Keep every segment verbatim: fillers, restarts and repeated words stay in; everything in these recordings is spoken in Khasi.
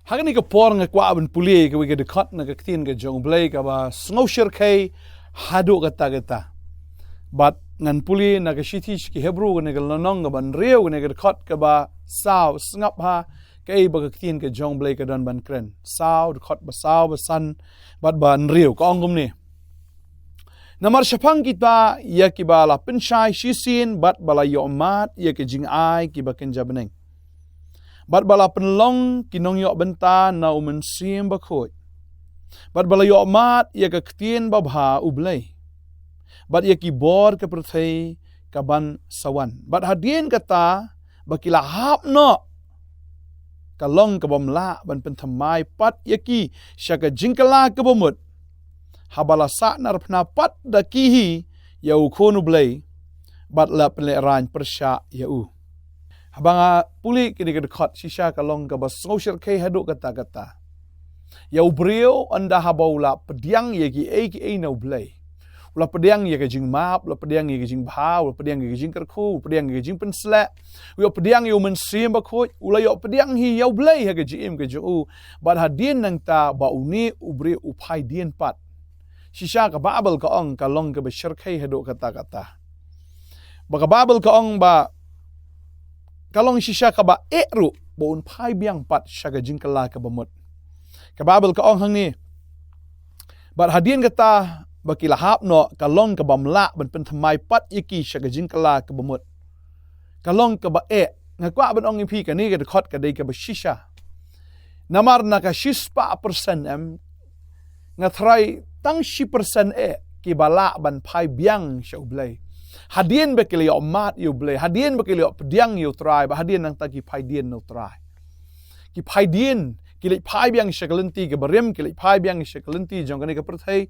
Ha kane ka por nga kwah ban pule kawei ka dkhot na ka ktien ka jong U Blei kaba sngewshyrkhei haduh katta katta. Bad ngan pule na ka shithi sha ki Hebru kane ka lynnong kaba hynriew kane ka dkhot kaba saw, sngap ha kaei ba ka ktien ka jong U Blei ka don ban kren. Saw, dkhot ba saw, ba san bad ba hynriew, ka ong kumne. Namar shaphang kita ïa kiba la pynshai shisien bad ba la ïohmad ïa ki jingai kiba kynja bneng, bad ba la pynlong ki nongïoh bynta na U Mynsiem Bakhuid, bad ba la ïohmad ïa ka ktien babha U Blei, bad ïa ki bor ka pyrthei kaban sa wan, bad hadien kata ba ki la hap noh, ka long kabym lah ban pynthymmai pat ïa ki sha ka jingkylla kaba mut, haba la sahnarphna pat da ki hi ïa U Khun U Blei, bad la pynlehraiñ pyrshah ïa u. Haba nga pule kane ka dkhot, shisha ka long kaba sngewshyrkhei haduh katta katta. Ïa u briew, ynda haba u la pdiang ïa kiei kiei na U Blei, u la pdiang ïa ka jingmap, u la pdiang ïa ka jingbha, u la pdiang ïa ka jingkyrkhu, u la pdiang ïa ka jingpynsleh, u la pdiang ïa U Mynsiem Bakhuid, u la ïoh pdiang hi ïa U Blei ha ka jingim ka jong u. Bad hadien nangta ba une u briew u phai dien pat, shisha ka Baibl ka ong ka long kaba shyrkhei haduh katta katta. Ba ka Baibl ka ong ba ka long shisha kaba eh ruh ba un phai biang pat sha ka jingkylla kaba mut. Ka Baibl ka ong hangne, bad hadien kata ba ki la hap noh, ka long kabym lah ban pynthymmai pat ïa ki sha ka jingkylla kaba mut, ka long kaba eh. Nga kwah ban ong ïa phi, kane ka dkhot ka dei kaba shisha. Namar na ka shispah persen em, nga tharai tang shi persen eh kiba lah ban phai biang sha U Blei. Hadien ba ki la ïohmad ïa U Blei, hadien ba ki la ïoh pdiang ïa U Trai, bad hadien nangta ki phai dien na U Trai. Ki phai dien, ki leit phai biang sha ka lynti kaba rim, ki leit phai biang sha ka lynti jong kane ka pyrthei.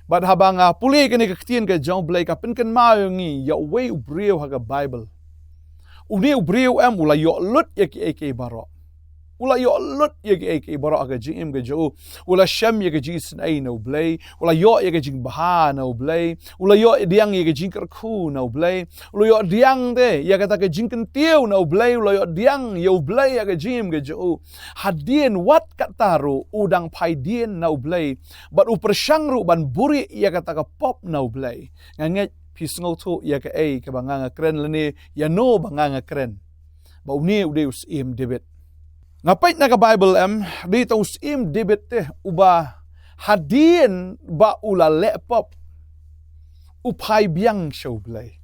Bad haba nga pule kane ka ktien ka jong U Blei, ka pynkynmaw ïa ngi ïa uwei u briew ha ka Baibl. Une u briew em, u la ïoh lut ïa kiei kiei baroh. U la ïoh lut ïa kiei kiei baroh ha ka jingim ka jong u. U la shem ïa ka jingisynei na U Blei, u la ïoh ïa ka jingbha na U Blei, u la ïoh pdiang ïa ka jingkyrkhu na U Blei, u la ïoh pdiang te ïa kata ka jingkyntiew na U Blei, u la ïoh pdiang ïa U Blei ha ka jingim ka jong u. Hadien wat kata ruh u dang phai dien na U Blei, bad u pyrshang ruh ban buhrieh ïa kata ka pop na U Blei. Nga ngeit phi sngewthuh ïa kaei kaba nga, nga kren lane ïa no ba nga, nga kren. Ba une u dei u Syiem David. Nga peit na ka Baibl em, dei tang u Syiem David te uba hadien ba u la leh pop, u phai biang sha U Blei.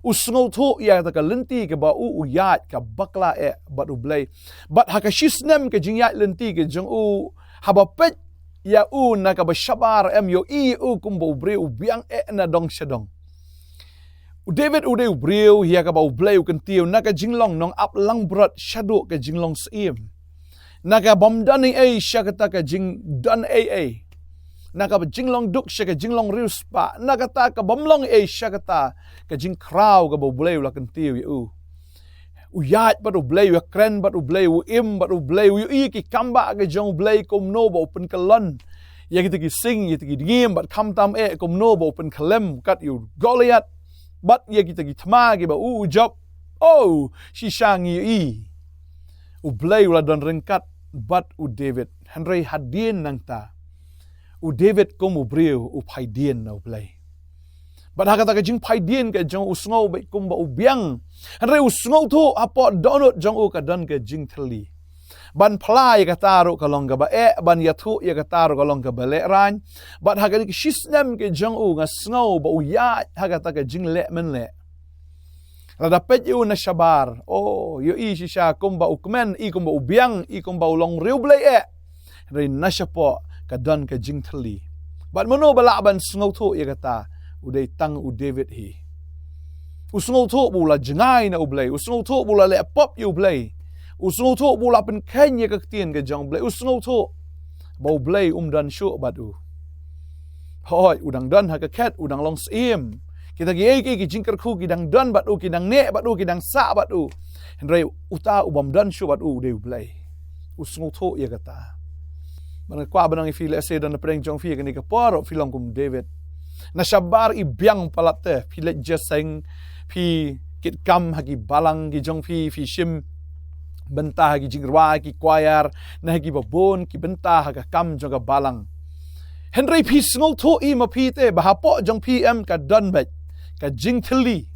U sngewthuh ïa kata ka lynti kaba u, u ïaid ka bakla eh bad U Blei. Bad ha ka shisnem ka jingïaid lynti ka jong u, haba peit ïa u na kaba shabar em, ïohi ïa u kumba u briew u biang eh na dong sha dong. U David u dei u briew ïa kaba U Blei u kyntiew na ka jinglong nongap langbrot shaduh ka jinglong syiem. Na ka bym don ei ei sha kata ka jingdon ei ei. Na ka jinglong duk sha ka jinglong riewspah. Na kata ka bym long ei sha kata ka jingkhraw kaba U Blei u la kyntiew ïa u. U ïaid bad U Blei, u ïakren bad U Blei, u im bad U Blei, u ïohi ki kambah ka jong U Blei kumno ba u pynkyllon ïa kita ki sing, ïa kita ki dngiem, bad khamtam eh kumno ba u pynkhyllem kat ïa u Goliath bad ïa kita ki thma kiba u, u jop. Oh, shisha ngi ïohi U Blei u la don ryngkat bad u David. Hynrei hadien nangta, u David kum u briew u phai dien na U Blei. Bad ha kata ka jingphai dien ka jong u, sngew beit kumba u biang. Hynrei u sngewthuh hapoh dohnud jong u ka don ka jingthylli. Ban phla ïa kata ruh ka long kaba eh, ban ïathuh ïa kata ruh ka long kaba lehraiñ. Bad ha kane ka shisnem ka jong u, nga sngew ba u ïaid ha kata ka jingleh mynleh. Lada peit ïa u na shabar, oh, ïohi shisha kumba u kmen, i kumba u biang, i kumba u long riewblei eh. Hynrei na shapoh ka don ka jingthylli. Bad mano ba lah ban sngewthuh ïa kata? U dei tang u David hi. U sngewthuh ba u la jngai na U Blei, u sngewthuh ba u la leh pop ïa U Blei, u sngewthuh ba u la pynkheiñ ïa ka ktien ka jong U Blei, u sngewthuh ba U Blei um don shuh bad u. Hooid, u dang don ha ka khet, u dang long syiem. Kita kiei kiei ki jingkyrkhu ki dang don bad u, ki dang neh bad u, ki dang sah bad u. Hynrei uta u bym don shuh bad u, u dei U Blei. U sngewthuh ïa kata. Bad nga kwah ban ong ïa phi, lehse don na pdeng jong phi kane ka por ruh phi long kum David. Na shabar i biang palat te, phi leit jingïaseng, phi kit kam ha ki balang ki jong phi, phi shim bynta ha ki jingrwai, ki kwaiar, na ha ki babun ki bynta ha ka kam jong ka balang. Hynrei phi sngewthuh i ma phi te ba hapoh jong phi em ka don beit ka jingthylli,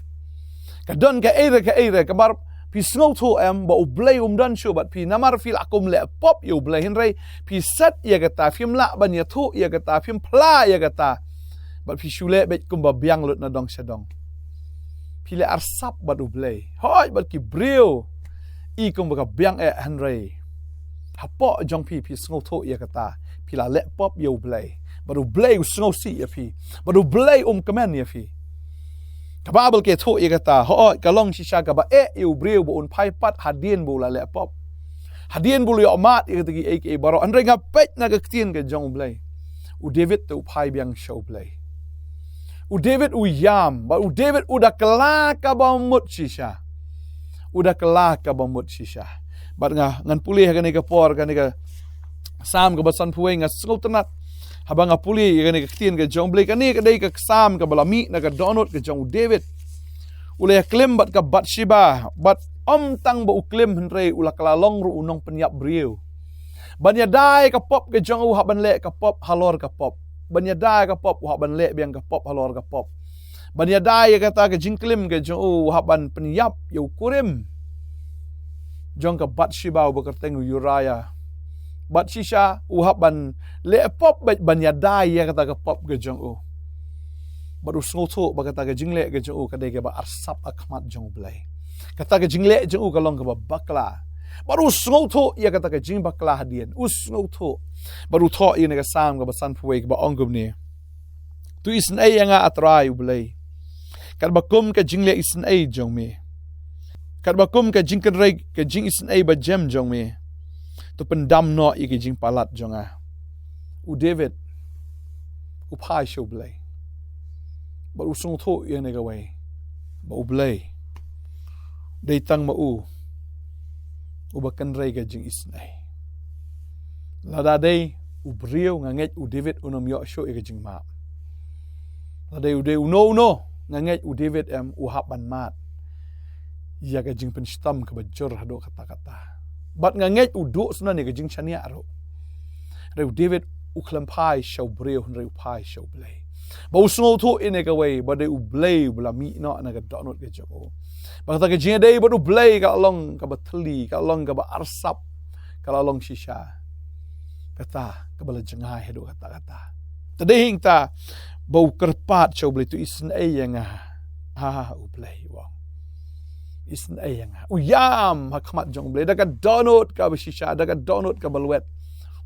ka don ka eira ka eira, ka bar phi sngewthuh em ba U Blei um don shuh bad phi, namar phi la kum leh pop ïa U Blei, hynrei phi set ïa kata, phim lah ban ïathuh ïa kata, phim phla ïa kata, bad phi shu leh beit kumba biang lut na dong sha dong. Phi leh arsap bad U Blei, hooid bad ki briew i kumba ka biang eh, hynrei hapoh jong phi, phi sngewthuh ïa kata, phi la leh pop ïa U Blei, bad U Blei u sngewsih ïa phi, bad U Blei um kmen ïa phi. Ka Baibl ka ïathuh ïa kata, hooid ka long shisha kaba eh ïa u briew ba un phai pat hadien ba u la leh pop, hadien ba u la ïoh mad ïa kata kiei kiei baroh. Hynrei nga peit na ka ktien ka jong U Blei, u David te u phai biang sha U Blei. U David u ïam, bad u David u da kylla kaba mut shisha. U da kylla kaba mut shisha. Bad nga, ngan pule ha kane ka por, kane ka Salm kaba sanphew wei, nga sngewtynnat haba nga pule ïa kane ka ktien ka jong U Blei. Kane ka dei ka Salm kaba la mih na ka dohnud ka jong u David. U la ïaklim bad ka Bathsheba, bad ym tang ba u klim, hynrei u la kylla long ruh u nongpynïap briew. Ban ïada ïa ka pop ka jong u, hap ban leh ka pop halor ka pop. Ban ïada ïa ka pop, u hap ban leh biang ka pop halor ka pop. Ban ïada ïa kata ka jingklim ka jong u, u hap ban pynïap ïa u kurim jong ka Bathsheba uba kyrteng u Uriah. Bad shisha u hap ban leh pop beit ban ïada ïa kata ka pop ka jong u. Bad u sngewthuh ba kata ka jingleh ka jong u ka dei kaba arsap ha khmat jong U Blei. Kata ka jingleh jong u ka long kaba bakla. Bad u sngewthuh ïa kata ka jingbakla hadien. U sngewthuh. Bad u thoh ïa kane ka Salm kaba sanphew wei kaba ong kumne: To isynei ïa nga, A Trai U Blei, katba kum ka jingleh isynei jong me. Katba kum ka jingkynrei ka jingisynei bajem jong me. To pyndam noh ïa ki jingpalat jong nga. U David u phai sha U Blei. Bad u sngewthuh ïa kane kawei, ba U Blei dei tang ma u uba kynrei ka jingisynei. Lada dei u briew, nga ngeit u David un ym ïoh shuh ïa ka jingmap. Lada dei u dei uno uno, nga ngeit u David em u hap ban mad ïa ka jingpynshitom kaba jur haduh katta katta. Bad nga ngeit u duh syndon ïa ka jingshaniah ruh. Hynrei u David u khlem phai sha u briew, hynrei u phai sha U Blei. Ba u sngewthuh ïa kane kawei, ba dei U Blei uba la mih noh na ka dohnud ka jong u. Ba kata ka jingïadei bad U Blei ka la long kaba thylli, ka la long kaba arsap, ka la long shisha kata kaba la jngai haduh katta katta. Te dei hangta ba u kyrpad sha U Blei, to isynei ïa nga, A U Blei, u ong. Isynei ïa nga. U ïam ha khmat jong U Blei da ka dohnud kaba shisha, da ka dohnud kaba lwet.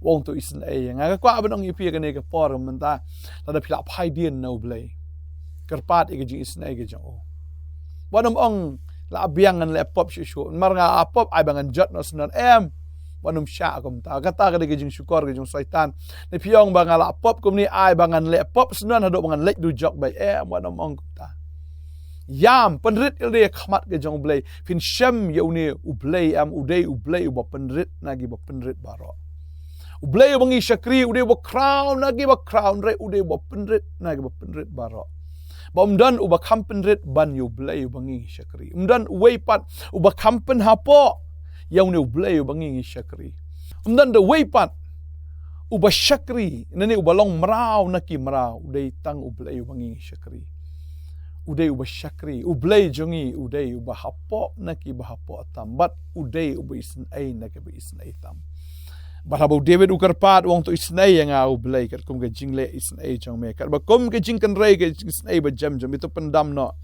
U ong, to isynei ïa nga. Nga kwah ban ong ïa phi ha kane ka por mynta, lada phi la phai dien na U Blei, kyrpad ïa ka jingisynei ka jong u. Wat nym ong, la biang ngan leh pop shuh shuh, namar nga la pop, ai ba ngan jot noh syndon, em. Wat nym shah kumta. Kata ka dei ka jingshukor ka jong Soitan. Lada phi ong ba nga la pop kumne, ai ba ngan leh pop syndon haduh ba ngan leit dujok beit, em. Wat nym ong kumta. Ïam, pynrit ïa lade ha khmat ka jong U Blei. Phin shem ïa une U Blei em, u dei U Blei uba pynrit na kiba pynrit baroh. U Blei uba ngi shakri u dei uba khraw na kiba khraw, hynrei u dei uba pynrit na kiba pynrit baroh. Ba ym don uba kham pynrit ban ïa U Blei uba ngi shakri. Ym don uwei pat uba kham pynhapoh ïa une U Blei uba ngi shakri. Ym don da uwei pat uba shakri, lane uba long mraw na ki mraw, u dei tang U Blei uba ngi shakri. U dei uba shakri, U Blei jong ngi u dei uba hapoh na kiba hapoh tam, bad u dei uba isynei na kiba isynei tam. Bad haba u David u kyrpad, u ong, to isynei ïa nga, A U Blei, katkum ka jingleh isynei jong me, katba kum ka jingkynrei ka jingisynei bajem jong me, to pyndam noh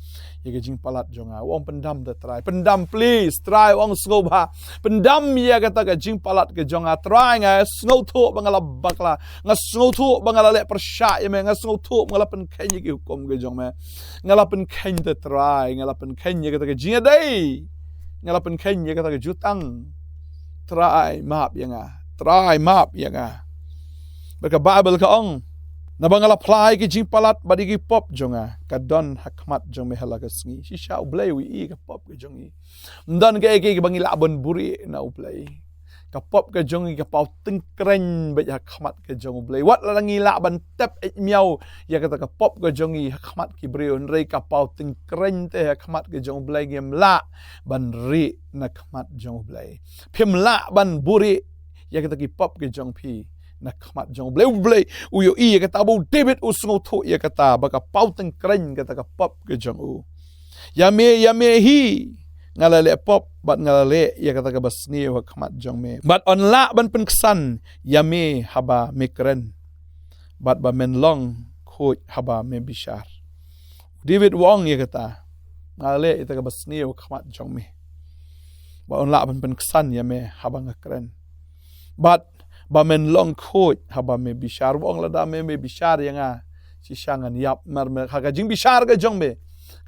ïa ka jingpalat jong nga. U ong, pyndam te Trai, pyndam please Trai, u ong, sngewbha, pyndam ïa kata ka jingpalat ka jong nga Trai, nga sngewthuh ba nga la bakla, nga sngewthuh ba nga la leh pyrshah ïa me, nga sngewthuh ba nga la pynkheiñ ïa ki hukum ka jong me. Nga la pynkheiñ te Trai, nga la pynkheiñ ïa kata ka jingïadei, nga la pynkheiñ ïa kata ka jutang. Trai, map ïa nga. Trai, map ïa nga. Bad ka Baibl ka ong, naba nga la phla ïa ki jingpalat bad ïa ki pop jong nga, ka don ha khmat jong me ha la ka sngi. Shisha U Blei u ïohi ïa ka pop ka jong ngi. Ym don kaei kaei kaba ngi lah ban buhrieh na U Blei. Ka pop ka jong ngi ka paw tyngkrein beit ha khmat ka jong U Blei. Wat la ngi lah ban tep eit miaw ïa kata ka pop ka jong ngi ha khmat ki briew, hynrei ka paw tyngkrein te ha khmat ka jong U Blei. Ngim lah ban rieh na khmat jong U Blei. Phim lah ban buhrieh ïa kata ki pop ka jong phi na khmat jong U Blei. U Blei u ïohi ïa kata, ba U David u sngewthuh ïa kata, ba ka paw tyngkrein kata ka pop ka jong u. Ïa me, ïa me hi, nga la leh pop bad nga la leh ïa kata kaba sniew ha khmat jong me. Bad yn lah ban pynksan ïa me haba me kren, bad ba men long khuid haba me bishar. U David u ong ïa kata, nga la leh ïa kata kaba sniew ha khmat jong me, bad yn lah ban pynksan ïa me haba nga kren, bad ba men long khuid haba me bishar. U ong lada me, me bishar ïa nga, shisha ngan ïap. Namar me, ha ka jingbishar ka jong me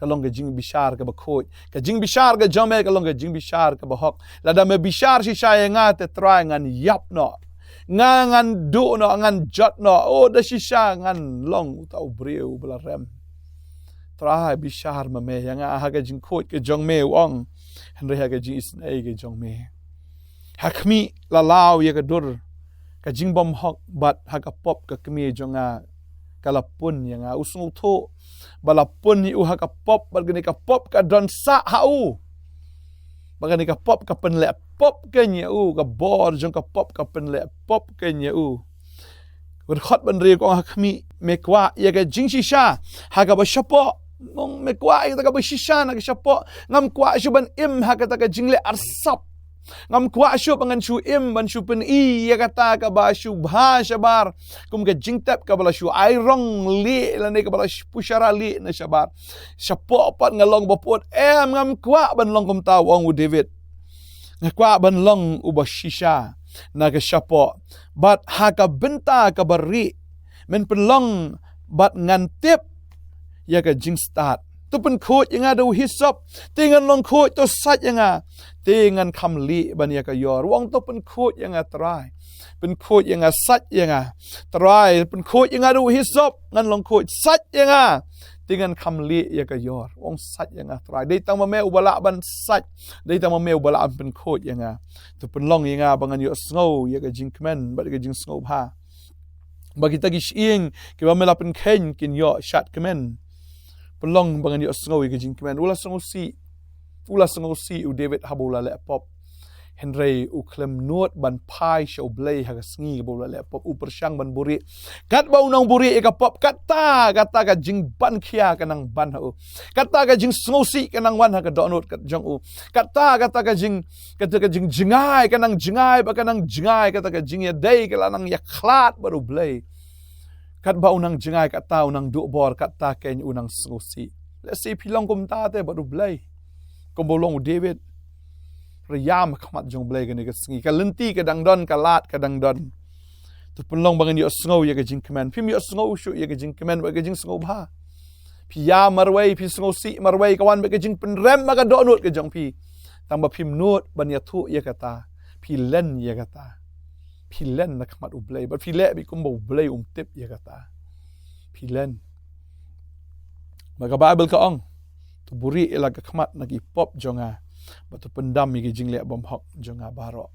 ka long ka jingbishar kaba khuid. Ka jingbishar ka jong me ka long ka jingbishar kaba hok. Lada me bishar shisha ïa nga te Trai, ngan ïap noh, nga ngan duh noh, ngan jot noh. O, da shisha ngan long uta u briew uba la rem. Trai, bishar ma me ïa nga ha ka jingkhuid ka jong me, u ong, hynrei ha ka jingisynei ka jong me. Ha khmih la law ïa ka dur ka jingbymhok, bad ha ka pop ka kmie jong nga ka la pun ïa nga. U sngewthuh ba la pun ïa u ha ka pop, bad kane ka pop ka don sah ha u, bad kane ka pop ka pynleh pop kein ïa u, ka bor jong ka pop ka pynleh pop kein ïa u. Ka dkhot ba hynriew ka ong, ha khmih me kwah ïa ka jingshisha ha kaba shapoh. Ong me kwah ïa kata kaba shisha na ka shapoh. Ngam kwah shuh ban im ha kata ka jingleh arsap. Ngam kwah shuh ba ngan shu im ban shu pyni ïa kata kaba shu bha shabar, kum ka jingtep kaba la shu ai rong lieh lane kaba la shu pushara lieh na shabar. Shapoh pat nga long ba pyut. Em, ngam kwah ban long kumta, u ong u David. Nga kwah ban long uba shisha na ka shapoh, bad ha ka bynta kaba rieh men pynlong, bad ngan tip ïa ka jingstad. To pynkhuid ïa nga da u hisop, te ngan long khuid. To sait ïa nga, te ngan kham lieh ban ïa ka ïor. U ong, to pynkhuid ïa nga Trai, pynkhuid ïa nga, sait ïa nga Trai. Pynkhuid ïa nga da u hisop, ngan long khuid. Sait ïa nga, te ngan kham lieh ïa ka ïor. U ong, sait ïa nga Trai. Dei tang ma me uba lah ban sait, dei tang ma me uba lah ban pynkhuid ïa nga. To pynlong ïa nga ba ngan ïohsngew ïa ka jingkmen bad ka jingsngewbha, ba kita ki shyieng kiba me la pynkheiñ kin ïoh shad kmen. Pynlong ba ngan ïohsngew ïa ka jingkmen. U la sngewsih, u la sngewsih u David haba u la leh pop, hynrei u khlem nud ban phai sha U Blei ha ka sngi kaba u la leh pop. U pyrshang ban buhrieh. Katba u nang buhrieh ïa ka pop, kata, kata ka jingban khia ka nang ban ha u. Kata ka jingsngewsih ka nang wan ha ka dohnud ka jong u. Kata, kata ka jing, kata ka jingjngai ka nang jngai, ba ka nang jngai, kata ka jingïadei ka la nang ïakhlad bad U Blei. Katba u nang jngai, kata u nang duh bor, kata kein u nang sngewsih. Lehse phi long kumta te bad U Blei, kumba u long u David. Rah ïam ha khmat jong U Blei kane ka sngi. Ka lynti ka dang don, ka lad ka dang don. To pynlong ba ngan ïohsngew ïa ka jingkmen. Phim ïohsngew shuh ïa ka jingkmen bad ka jingsngewbha. Phi ïam marwei, phi sngewsih marwei, ka wan bad ka jingpynrem ha ka dohnud ka jong phi. Tang ba phim nud ban ïathuh ïa kata, phi len ïa kata. Phi len na khmat U Blei, bad phi leh beit kumba U Blei um tip ïa kata. Phi len. Ba ka Baibl ka ong, to buhrieh ïa la ka khmat na ki pop jong nga, bad to pyndam ïa ki jingleh bymhok jong nga baroh.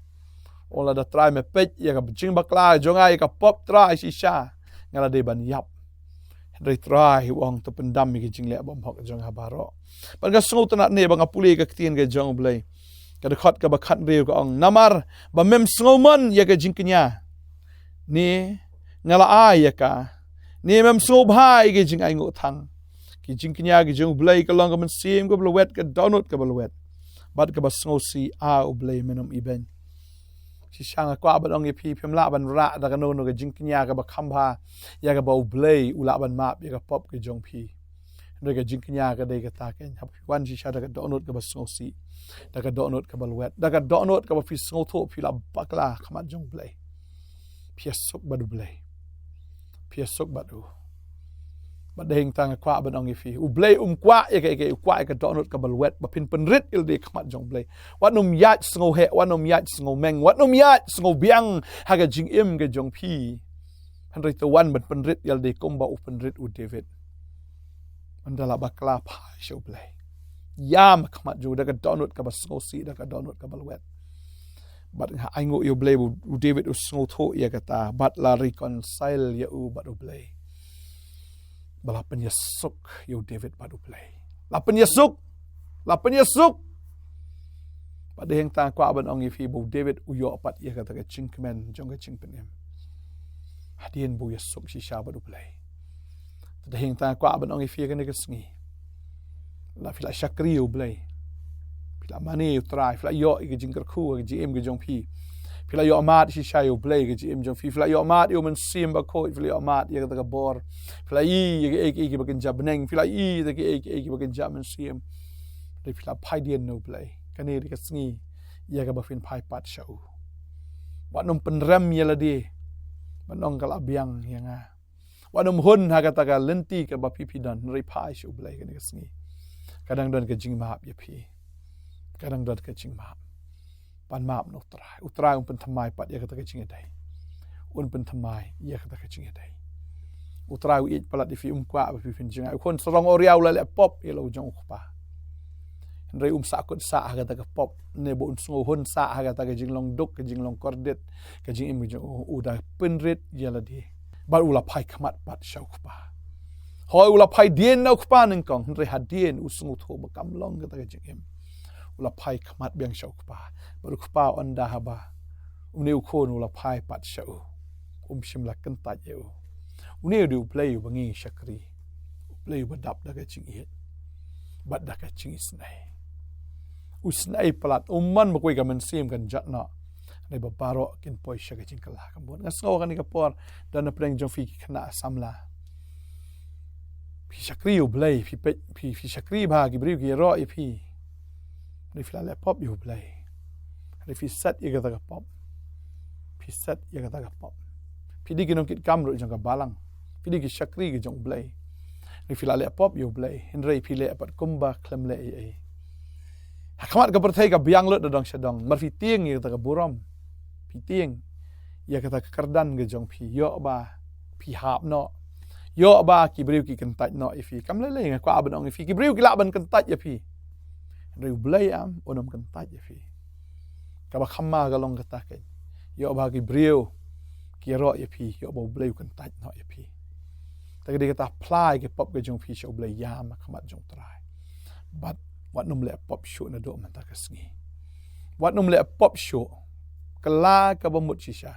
Ong, lada Trai me peit ïa ka jingbakla jong nga, ïa ka pop Trai, shisha nga la dei ban ïap. Hynrei Trai, u ong, to pyndam ïa ki jingleh bymhok jong nga baroh. Bad nga sngewtynnad ne ba nga pule ka ktien ka jong U Blei. Ka dkhot kaba khathynriew ka ong, namar ba mem sngewmon ïa ka jingkñia, ne nga la ai ïa ka, ne mem sngewbha ïa ka jingainguh thang. Ki jingkñia ki jong U Blei ka long ka mynsiem kaba lwet, ka dohnud kaba lwet, bad kaba sngewsih, A U Blei, men ym ibeiñ. Shisha nga kwah ban ong ïa phi, phim lah ban rah da kano kano ka jingkñia kaba kham bha ïa kaba U Blei u lah ban map ïa ka pop ka jong phi. Hynrei ka jingkñia ka dei kata kein, haba phi wan shisha da ka dohnud kaba sngewsih, da ka dohnud kaba lwet, da ka dohnud kaba phi sngewthuh phi la bakla ha khmat jong U Blei. Phi ïasuk bad U Blei. Phi ïasuk bad u. Bad dei hangta nga kwah ban ong ïa phi, U Blei um kwah ïa kaei kaei, u kwah ïa ka dohnud kaba lwet ba phin pynrit ïalade ha khmat jong U Blei. Wat nym ïaid sngewheh, wat nym ïaid sngewmeng, wat nym ïaid sngewbiang ha ka jingim ka jong phi. Hynrei to wan ban pynrit ïalade kumba u pynrit u David. Ynda la bakla, phai sha U Blei. Ïam ha khmat jong u da ka dohnud kaba sngewsih, da ka dohnud kaba lwet. Bad nga ainguh ïa U Blei, u David u sngewthuh ïa kata bad la reconcile ïa u bad U Blei. Ba la pynïasuk ïa u David bad U Blei. La pynïasuk. La pynïasuk. Bad dei hangta kwah ban ong ïa phi ba u David u ïoh pat ïa kata ka jingkmen jong ka jingpynim. Hadien ba u ïasuk shisha bad U Blei. Te dei hangta kwah ban ong ïa phi kane ka sngi. La phi la shakri ïa U Blei. Phi la mane ïa U Trai, phi la ïoh ïa ka jingkyrkhu ha ka jingim ka jong phi. Phi la ïoh mad shisha ïa U Blei ha ka jingim jong phi. Phi la ïoh mad ïa U Mynsiem Bakhuid, phi la ïoh mad ïa kata ka bor. Phi la ïohi ïa kiei kiei kiba kynja bneng, phi la ïohi ïa kiei kiei kiba kynja mynsiem. Te phi la phai dien na U Blei. Kane dei ka sngi ïa kaba phin phai pat sha u. Wat nym pynrem ïa lade. Ban ong ka la biang ïa nga. Wat nym hun ha kata ka lynti kaba phi phi don, hynrei phai sha U Blei kane ka sngi. Ka dang don ka jingmap ïa phi. Ka dang don ka jingmap. Pan map na U Trai. U Trai un pynthymmai pat ïa kata ka jingïadei. Un pynthymmai ïa kata ka jingïadei. U Trai u ïeit palat ïa phi, um kwah ba phi phin jngai. U khun sarong oriaw u la leh pop ïa la u jong u kpa. Hynrei um sahkut sah ha kata ka pop, ne ba un sngewhun sah ha kata ka jinglong duk, ka jinglong kordit, ka jingim ka jong u, u da pynrit ïa lade. Bad u la phai khmat pat sha u kpa. Hooid, u la phai dien na u kpa nyngkong, hynrei hadien u sngewthuh ba kam long kata ka jingim. U la phai khmat biang sha u kpa. Bad u kpa u ong da haba une u khun u la phai pat sha u, um shym la kyntait ïa u. Une u dei U Blei uba ngi shakri. U Blei uba dap da ka jingïeit bad da ka jingisynei. U isynei palat, um mon ba kawei ka mynsiem kan jot noh. Hynrei ba baroh kin poi sha ka jingkylla khambun. Nga sngew kane ka por, don na pdeng jong phi ki khynnah samla. Phi shakri ïa U Blei, phi peit, phi, phi shakri bha, ki briew ki ïaroh ïa phi. Hynrei phi la leh pop ïa U Blei. Hynrei phi set ïa kata ka pop. Phi set ïa kata ka pop. Phi dei ki nongkitkam ruh jong ka balang. Phi dei ki shakri ki jong U Blei. Hynrei phi la leh pop ïa U Blei. Hynrei phi leh pat kumba khlem leh ei ei. Ha khmat ka pyrthei ka biang lut da dong sha dong. Namar phi tieng ïa kata ka burom. Phi tieng ïa kata ka kyrdan ka jong phi. Ïoh ba phi hap noh. Ïoh ba ki briew ki kyntait noh ïa phi. Kam lei lei nga kwah ban ong ïa phi. Ki briew ki lah ban kyntait ïa phi. Hynrei U Blei em, un ym kyntait ïa phi. Kaba kham ma ka long kata keiñ. Ïoh ba ki briew ki ïaroh ïa phi, ïoh ba U Blei u kyntait noh ïa phi. Te ka dei kata phla ïa ka pop ka jong phi sha U Blei, ïam ha khmat jong U Trai. Bad wat nym leh pop shuh naduh mynta ka sngi. Wat nym leh pop shuh. Kylla kaba mut shisha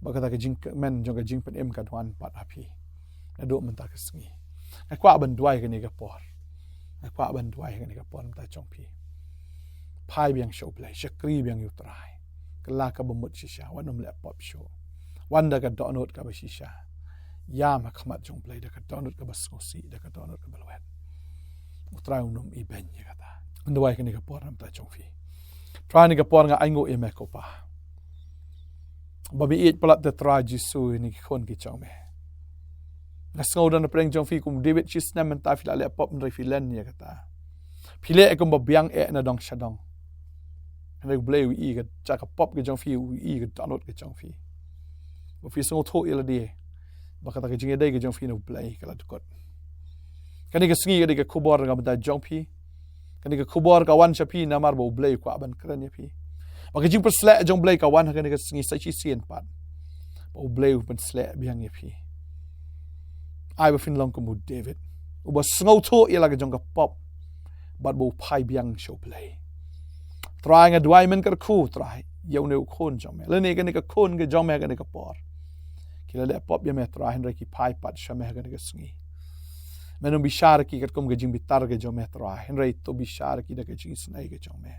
ba kata ka jingkmen jong ka jingpynim kan wan pat ha phi. Naduh mynta ka sngi. Nga kwah ban duwai kane ka por. Nga kwah ban duwai kane ka por mynta jong phi. Phai biang sha U Blei, shakri biang ïa U Trai. Kylla kaba mut shisha, wat nym leh pop shuh. Wan da ka dohnud kaba shisha. Ïam ha khmat jong U Blei da ka dohnud kaba sngewsih, da ka dohnud kaba lwet. U Trai un ym ibeiñ ïa kata. Ngan duwai kane ka por namar jong phi. Trai, kane ka por nga ainguh ïa me ko Pa. Ba me ïeit palat, te Trai Jisu, ïa kine ki khun ki jong me. Nga sngew da na pdeng jong phi kum David shi snem mynta phi la leh pop hynrei phi len ïa kata. Phi leh kumba biang eh na dong sha dong. Hynrei U Blei u ïohi ka jaka pop ka jong phi, u ïohi ka dohnud ka jong phi. Ba phi sngewthuh ïa lade ba kata ka jingïadei ka jong phi na U Blei ka la dkut. Kane ka sngi ka dei ka khubor na ka bynta jong phi. Kane ka khubor ka wan sha phi namar ba U Blei u kwah ban kren ïa phi. Ba ka jingpynsleh jong U Blei ka wan ha kane ka sngi sa shisien pat. Ba U Blei u pynsleh biang ïa phi. Ai ba phin long kum u David, uba sngewthuh ïa la ka jong ka pop bad ba u phai biang sha U Blei. Trai, nga duwai men kyrkhu, Trai, ïa une u khun jong me, lane kane ka khun ka jong me ha kane ka por. Ki la leh pop ïa me, Trai, hynrei ki phai pat sha me ha kane ka sngi. Men ym bishar ïa ki katkum ka jingbitar ka jong me, Trai, hynrei to bishar ïa ki da ka jingisynei ka jong me.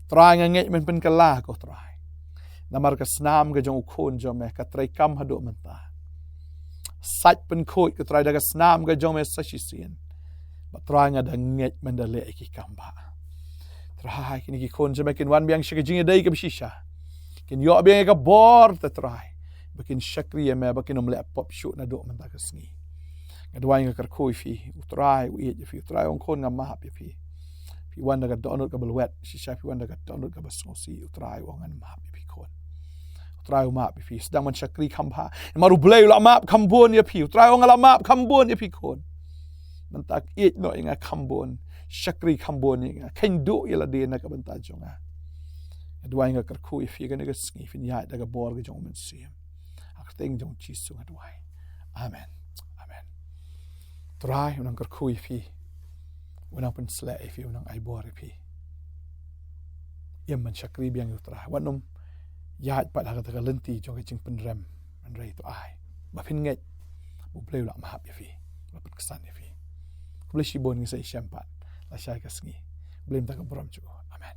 Trai, nga ngeit men pynkylla ko Trai. Namar ka snam ka jong u khun jong me ka treikam haduh mynta. Sait pynkhuid ko Trai da ka snam ka jong me sa shisien. Bad Trai, nga da ngeit men da leh ïa ki kam bah. Trai, kine ki khun jong me kin wan biang sha ka jingïadei kaba shisha. Kin ïoh biang ïa ka bor, te Trai, ba kin shakri ïa me, ba kin ym leh pop shuh naduh mynta ka sngi. Nga duwai, nga kyrkhu ïa phi, u Trai u ïeit ïa phi, u Trai u ong, khun, nga map ïa phi. Phi wan da ka dohnud kaba lwet, shisha phi wan da ka dohnud kaba sngewsih, u Trai u ong, ngan map ïa phi khun. U Trai u map ïa phi, sdang ban shakri kham bha. Namar U Blei u la map kham bun ïa phi, u Trai u ong, nga la map kham bun ïa phi khun. Mynta ïeit noh ïa nga kham bun, shakri kham bun ïa nga, kheiñ duh ïa lade na ka bynta jong nga. Nga duwai, nga kyrkhu ïa phi kane ka sngi, phin ïaid da ka bor ka jong u Mynsiem. Ha ka kyrteng jong u Jisu nga duwai. Amen. Amen. Trai u nang kyrkhu ïa phi, u nang pynshlur ïa phi, u nang ai bor ïa phi. Ïa man shakri biang ïa u Trai. Wat nym ïaid pat ha kata ka lynti jong ka jingpynrem. Hynrei to ai ba phin ngeit ba U Blei u la mahap ïa phi, u la pynksan ïa phi. Khublei shibun, ngin sa ïashem pat lashai ka sngi. Khublei mynta ka burom jong u. Amen.